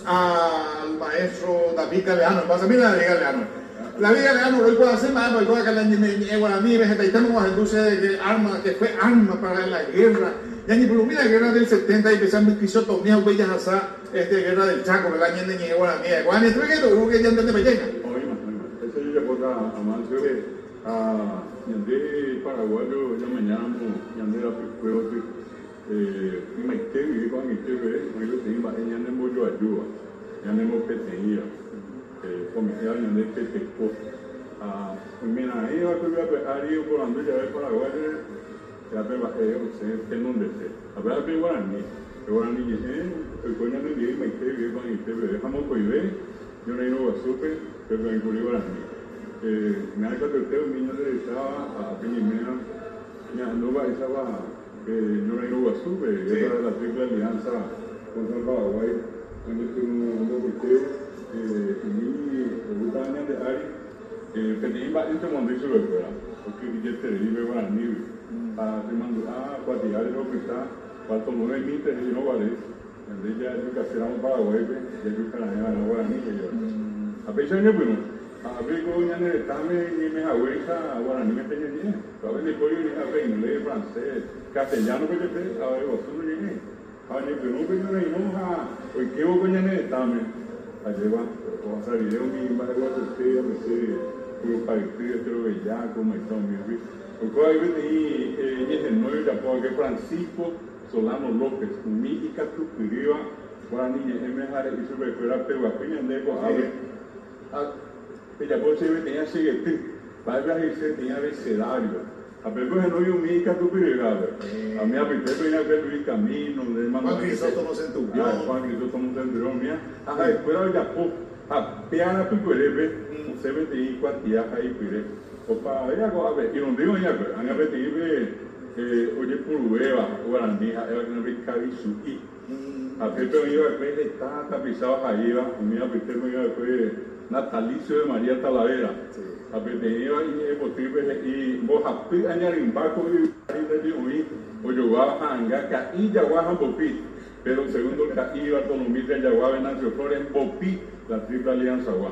al maestro David Galeano. Epasami David Galeano. David Galeano, roikuaase mba'épa oiko akã la ñane ñe'ẽ guaraníme, hetaitéma ohendu che que arma, que fue arma para la guerra. Ñañepyrũmi la guerra del 70 ipecha mbykychotomí ha upéi jahasa este guerra del Chaco pe la ñane ñe'ẽ guarani. Aikuaa añetehápe que to'u que ñantendepaite hína. Oĩma, oĩma. Péicha jajapóta Amancio ha ñande paraguayo ñamañáramo ñande rapykuévape. Ymaite guive ko'ag̃aite peve oĩ peteĩ mba'e ñanembojoajúva, ñanembopeteĩva, ome'ẽva ñande pe teko. Ha oimeraẽva ko yvy ári oporandu jave Paraguáyre, péva pe mba'e osẽ tenondete. Ha péva pe guarani. Pe guarani ñe'ẽ oiko ñanendive ymaite guive ko'ag̃aite peve ha mokõive ñorairõ guasúpe pépe oĩkuri guarani. Umíva katuete umi ñanderecháva ha ápe ñaiméva ñahendu mba'éichapa Pe ñorairõ guasúpe, Guerra de la Triple Alianza contra el Paraguay, oñepyrũmboytévo umi oútava ñande ári, peteĩ mba'énte omondýi chupekuéra, okyhyjeterei pe guaranígui. Ha chemandu'a kuatiáre ropyta Bartolomé Mitre he'írõ guare, Ñande jajukaséramo Paraguáipe, jajukaraẽ va'erã guarani, he'íva. Ha péicha oñepyrũ. Ha ápe ko ñane retãme ñaime haguéicha guaraníme pe ñañe'ẽ. Ko'ápe ndaipóri oñe'ẽ ápe inglés, francés, castellano-pe jepe avave guasu noñe'ẽi. Ha oñepyrũ pe ñorairõ ha oikévo ko ñane retãme, ajépa, ohasa rire umi mba'eguasuete apyte Curupayty, Estero Bellaco, mayta umi rupi, oiko avei peteĩ ñehenói ojapo va'ekue Francisco Solano López, umi ikatupyrýva guarani ñe'ẽme ha he'i chupekuéra peguapy ñande ko'ápe ha pejapo chéve peteĩ achegety, mba'épa he'ise peteĩ abecedario. Ha pépe ohenói umi ikatupyryhápe. Ha umi apytépe oĩ va'ekue Luis Camino, nde Juan mandu'a jepe. Crisóstomo Centurión. Juan Crisóstomo Centurión umía. Ha ha'ekuéra ojapo. Ha pe arapykuerépe osẽ peteĩ kuatia ha ipyre. Opavavéva ko'ápe, irundy oĩ va'ekue. Ág̃a peteĩpe ojepuruvéva guarani ha'éva hína pe kavichu'i. Ha pépe oĩ va'ekue heta tapicha ohaíva, umi apytépe oĩ va'ekue Natalicio de María Talavera. Ha peteĩva iñe'ẽpotýpe he'i mbohapy añarymba ko yvy ári ndaje oĩ ojoguáva ha'anga ka'i jagua ha mbopi, Pedro Segundo ka'i, Bartolomé Jagua, Venancio Flores, mbopi la Triple Alianza-gua.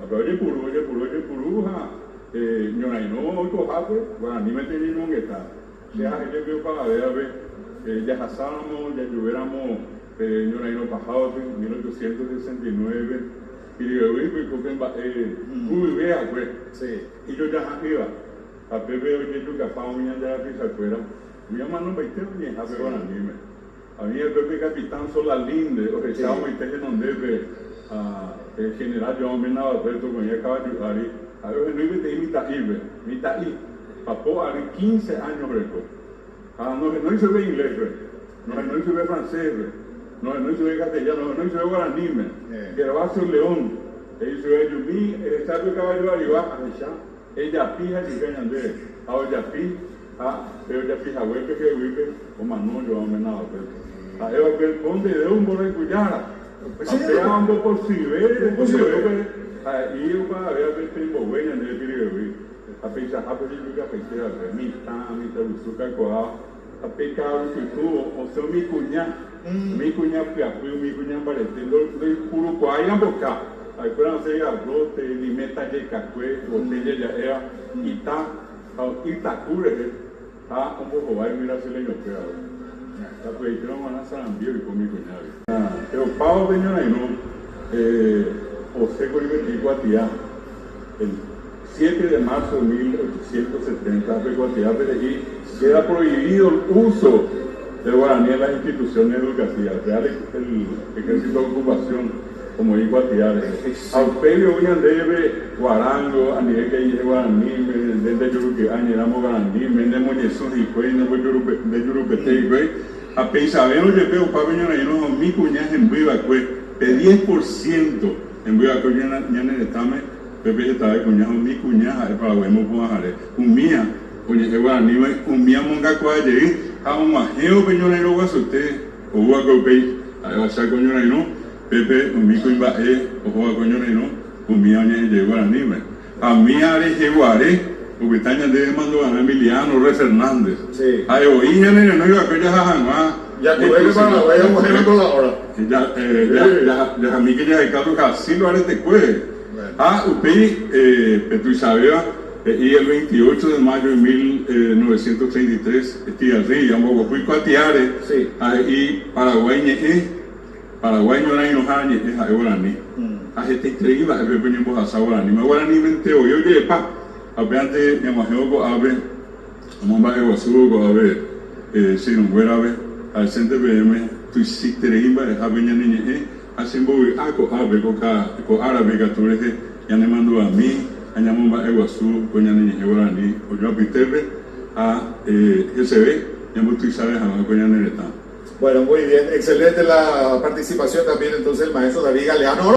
Ha péva ojepuru, ojepuru, ojepuru ha ñorairõ oikohápe guaraníme teñeñomongeta. Che ha'e jepi opavavévape jahasáramo, jajuvéramo pe ñorairõ pahávape, 1869-pe, Piribebuy-pe oiko pe mba'e huvyve akue, ijojaha'ỹva, ha pépe ojejukapa umi ñande rapichakuéra, umi omanombaite oñe'ẽhápe guaraníme. Oĩ va'ekue pe capitán Solalinde ohecha omoite henondépe pe general João Mena Barreto oĩ kavaju ári, ha'e ohenói peteĩ mitã'ípe, mitã'i, papo ary quince años reko. Ha nohenói chupe inglés-pe, nohenói chupe francés-pe, nohenói chupe castellano, ohenói chupe guaraníme, Gervasio León, he'i chupe ejumi ehecha pe kavaju arigua, ahecha, ejapi ha ejuka ñandéve. Ha ojapi. Ha pe ojapi haguépe hyeguýpe omano João Mena Barreto. Ha'e va'ekue el conde de un mborayhujára. Ha péva ombopochyve ombopochyvépe ha he'i opavavéva pe tembogue ñande pirivevýi. Ha peichahápe ojejukapaite va'ekue mitã, mitãrusu kakuaa ha pe ka'arupytũ osẽ umi kuña, umi kuña pyapy, umi kuña mbarete ndoipurukuaái amboka. Ha'ekuéra osẽ garrote, limeta jekakue, botella ja'éva, ita. Ha itaku rehe ha ombohovái umi brasileñokuérape. Sapy'aitérõ g̃uarã sarambi oiko umi kuñágui. Pe opávo pe ñorairõ osẽkuri peteĩ kuatia el siete de marzo de 1870 ha pe kuatiápe he'i queda prohibido el uso del guaraní en las instituciones educativas, Real el Ejército de Ocupación. Omoĩ kuatia rehe. Ha upégui ou ñandéve guarango, anivéke ijehe guaraníme, nde ndejuruky'a ñeramo guaraníme, ne moñesũ hikuái, ne jurupete hikuái. Ha peichavérõ jepe opa pe ñorairõ ha umi kuña hemby va'ekue, pe diez por ciento hemby va'ekue ñane retãme, pépe hetave kuña ha umi kuña ha'e Paraguái mopu'ãhare. Umía oñe'ẽ guaraníme, umía omongakuaa jey ha og̃uahẽvo pe ñorairõ guasuete ou va'ekue upéi ha'éva Cháko ñorairõ. Pépe umi kuimba'e ohóva ko ñorairõ, umía oñe'ẽ jey guaraníme. Ha umía reheguare opyta ñandéve mandu'arã Emiliano Rey Fernández. Ha'e voi ñane renói va'ekue jaha hag̃ua Jakuépe Paraguái og̃uahẽma toda hora. Jahamíke jaheka Jacinto aretekue. Ha upéi pe tuichavéva he'i el 28 de mayo de 1933 Estigarribia omboguapy kuatiáre ha he'i Paraguái ñe'ẽ, Paraguái ñorairõha ñe'ẽ ha'e guarani. Ha hetaiterei mba'épe pe oñembohasa guaraníme. Guaranímente voi oje'epa. Ha upévante ñag̃uahẽvo ko'ápe, omomba'eguasúvo ko'ápe che irũnguérape, ha'esénte peẽme tuichaiterei mba'ehápe ñane ñe'ẽ ha chembovy'a ko'ápe ko árape ikatu rehe ñanemandu'ami ha ñamomba'eguasu ko ñane ñe'ẽ guarani ojoapytépe ha heseve ñambotuichave hag̃ua ko ñane retã. Bueno, muy bien, excelente la participación también entonces el maestro David Galeano.